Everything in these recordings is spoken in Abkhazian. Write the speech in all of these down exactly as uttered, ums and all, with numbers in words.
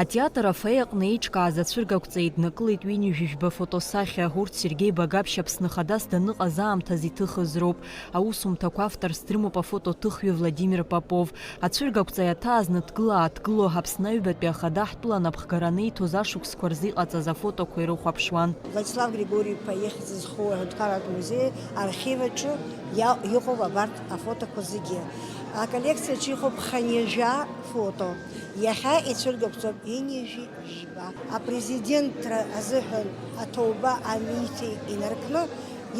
Атеатр афоиеаҟны еиҿкааз ацәыргақәҵа еиднакылеит ҩынҩажәи жәба фотосахьа. Урҭ Сергеи Багаԥшь Аԥсны Ахадас даныҟаз аамҭазы иҭыхыз роуп. Аусумҭақәа авторс дрымоуп афотоҭыхҩы Владимир Попов. Ацәыргақәҵа иаҭаазны дгыла-ааҭгыло, Аԥсны аҩбатәи Ахада ҳтәыла анапхгара аниҭоз ашықәсқәа рзы иҟаҵаз афотоқәа ирыхәаԥшуан. Владислав Григорий-иԥа ихьӡ зху аҳәынҭқарратә музеи архив аҿы иа-, иҟоуп абарҭ афотоқәа зегьы. Аколлекциаҿы иҟоуп хынҩажәа фото. Иахьа ицәыргақәҵоуп ҩынҩажәи жәба. Апрезидентра азыҳәан аҭоуба амиҭеи инаркны,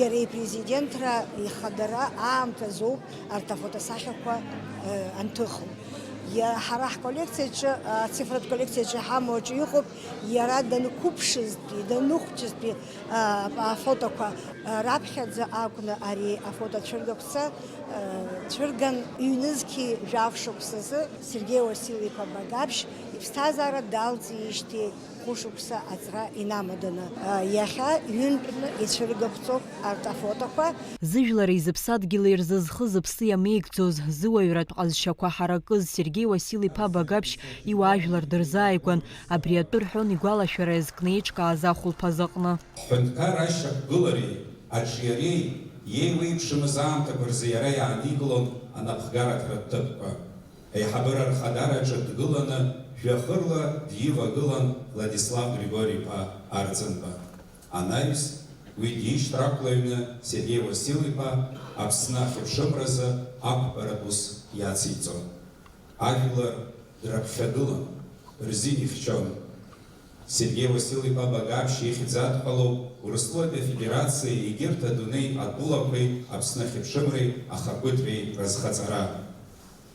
иара ипрезидентра ихадара аамҭазоуп арҭ афотосахьақәа, э, анҭыху. Иа-, ҳара ҳколлекциаҿы, ацифратә коллекциаҿы иҳамоу аҿы иҟоуп, иара данқәыԥшызтәи, даныхәҷызтәи, а, афотоқәа, а, раԥхьаӡа акәны ари афотоцәыргақәҵа, а, цәырган ҩнызқьи жәаф шықәсазы Сергеи Уасил-иԥа Багаԥшь иԥсҭазаара далҵижьҭеи хәышықәса аҵра инамаданы, а, иахьа ҩынтәны ицәыргақәҵоуп арҭ афотоқәа. Зыжәлари зыԥсадгьыли рзы зхы-зыԥсы иамеигӡоз, зыуаҩратә ҟазшьақәа ҳаракыз Сергеи Уасил-иԥа Багаԥшь иуаажәлар дырзааигәан, абри атәы рҳәон игәалашәара иазкны еиҿкааз ахәылԥаз аҟны. Ҳҳәынҭқарра ашьақәгылареи аҿиареи иеиуеиԥшымыз аамҭақәа рзы иара иааникылон анапхгараҭратә ҭыԥқәа. Аиҳабыра рхадараҿы дгыланы жәҩахырла дивагылан Владислав Григори-иԥа Арӡынба. Анаҩс, уи дишьҭра акәлаҩны Сергеи Уасил-иԥа Аԥсны ахьыԥшымразы ақәԥаратә ус иациҵон. Ажәлар дрыԥхьагылан, рзин ихьчон. Сергеи Уасил-иԥа Багаԥшь ихьӡ адҳәалоуп Урыстәылатәи Афедерациеи егьырҭ адунеи атәылақәеи Аԥсны ахьыԥшымреи ахақәиҭреи рызхаҵара.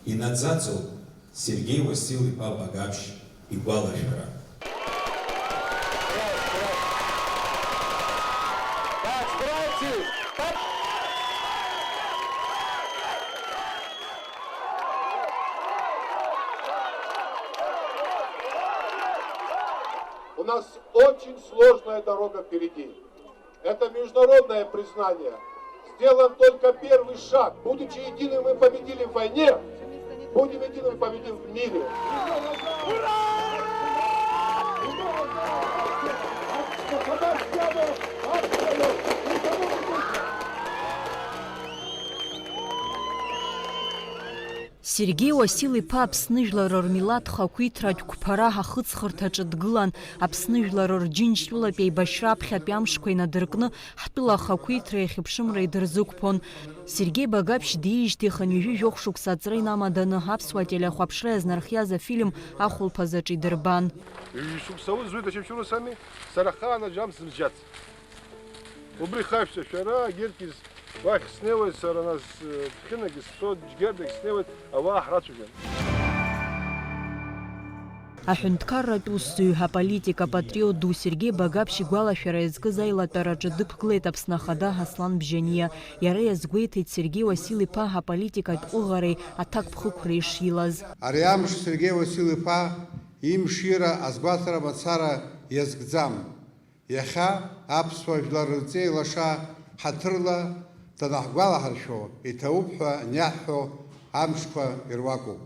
Инаӡаӡоуп Сергеи Уасил-иԥа Багаԥшь игәалашәара. У нас очень сложная дорога впереди. Это международное признание. Сделав только первый шаг, будучи единым, мы победили в войне, будем единым, победим в мире. Сергеи Уасил-иԥа Аԥсны жәлар рмилаҭ хақәиҭратә қәԥара ахыҵхырҭаҿы дгылан, Аԥсны жәлар рџьынџьтәылатә еибашьра аԥхьатәи амшқәа инадыркны, ҳтәыла ахақәиҭреи ахьыԥшымреи дырзықәԥон. Сергеи Багаԥшь диижьҭеи хынҩажәи жәохә шықәса аҵра инамаданы, аԥсуа телехәаԥшра иазнархиаз афильм ахәылԥазаҿ идырбан. Ҩажәа шықәса аус зуеит, ачымшәыр ус ами, сара ахаан аӡә амц сымжьац. Убри хашәҵа шәара, егьырҭгьы с-, уахь снеиуеит сара, нас, э, Ԥхьынагьы сцоит, Џьгьардагь снеиуеит, ауаа ҳрацәажәан. Аҳәынҭқарратә усзуҩ, аполитик, апатриот ду Сергеи Багаԥшь игәалашәара иазкыз аилатәараҿы дықәгылеит Аԥсны Ахада Аслан Бжьаниа. Иара иазгәеиҭеит Сергеи Уасил-иԥа аполитикатә ҟәыӷареи аҭакԥхықәреи шилаз. Ари амш Сергеи Уасил-иԥа имшира азгәаҭара мацара иазкӡам. Иахьа аԥсуа жәлар рҵеи лаша ҳаҭырла данаҳгәалаҳаршәо, иҭабуп ҳәа аниаҳҳәо амшқәа ируакуп.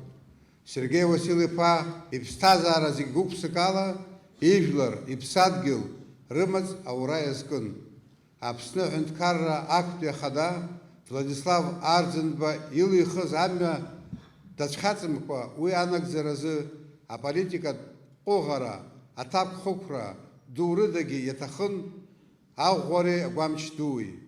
Сергеи Уасил-иԥа иԥсҭазаара зегь гәык-ԥсыкала ижәлар, иԥсадгьыл рымаҵ аура иазкын. Аԥсны аҳәынҭқарра актәи ахада Владислав Арӡынба илихыз амҩа дацәхьаҵымкәа, уи анагӡаразы аполитикатә ҟәыӷара, аҭакԥхықәра ду рыдагьы иаҭахын аӷәӷәареи агәамч дуи.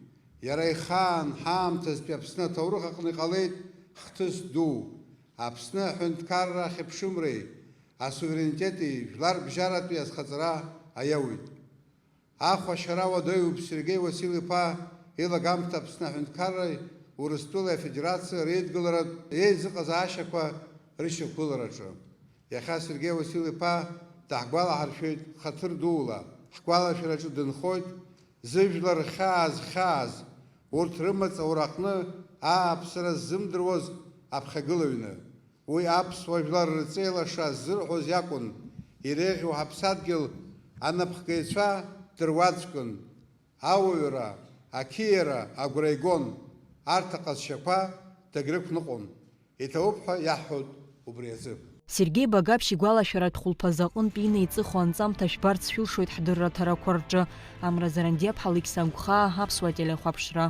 Иара ихаан ҳаамҭазтәи Аԥсны аҭоурых аҟны иҟалеит хҭыс ду, Аԥсны аҳәынҭқарра ахьыԥшымреи асуверенитети жәларбжьаратәи азхаҵара аиауит. Ахәашьара уадаҩуп Сергеи Уасил-иԥа илагамҭа Аԥсны аҳәынҭқарреи Урыстәылеи Афедерациа реидгыларатә еизыҟазаашьақәа рышьақәгылараҿы. Иахьа Сергеи Уасил-иԥа даҳгәалаҳаршәоит хаҭыр дула, ҳгәалашәараҿы дынхоит зыжәлар рхьаа зхьааз, урҭ рымаҵ аураҟны ааԥсара ззымдыруаз аԥхьагылаҩны. Уи аԥсуа жәлар рҵеи лаша ззырҳәоз иакәын, иреиӷьу ҳаԥсадгьыл анапхгаҩцәа дыруаӡәкын, ауаҩра, ақьиара агәра игон, арҭ аҟазшьақәа дагьрықәныҟәон. Иҭабуп ҳәа иаҳҳәоит убри азы. Сергеи Багаԥшь игәалашәаратә хәылԥазы аҟынтә инеиҵыху анҵамҭа шәбарц шәылшоит ҳдырраҭарақәа рҿы. Амра Зарандиаԥҳа, Алықьса Гәхаа, Аԥсуа телехәаԥшра.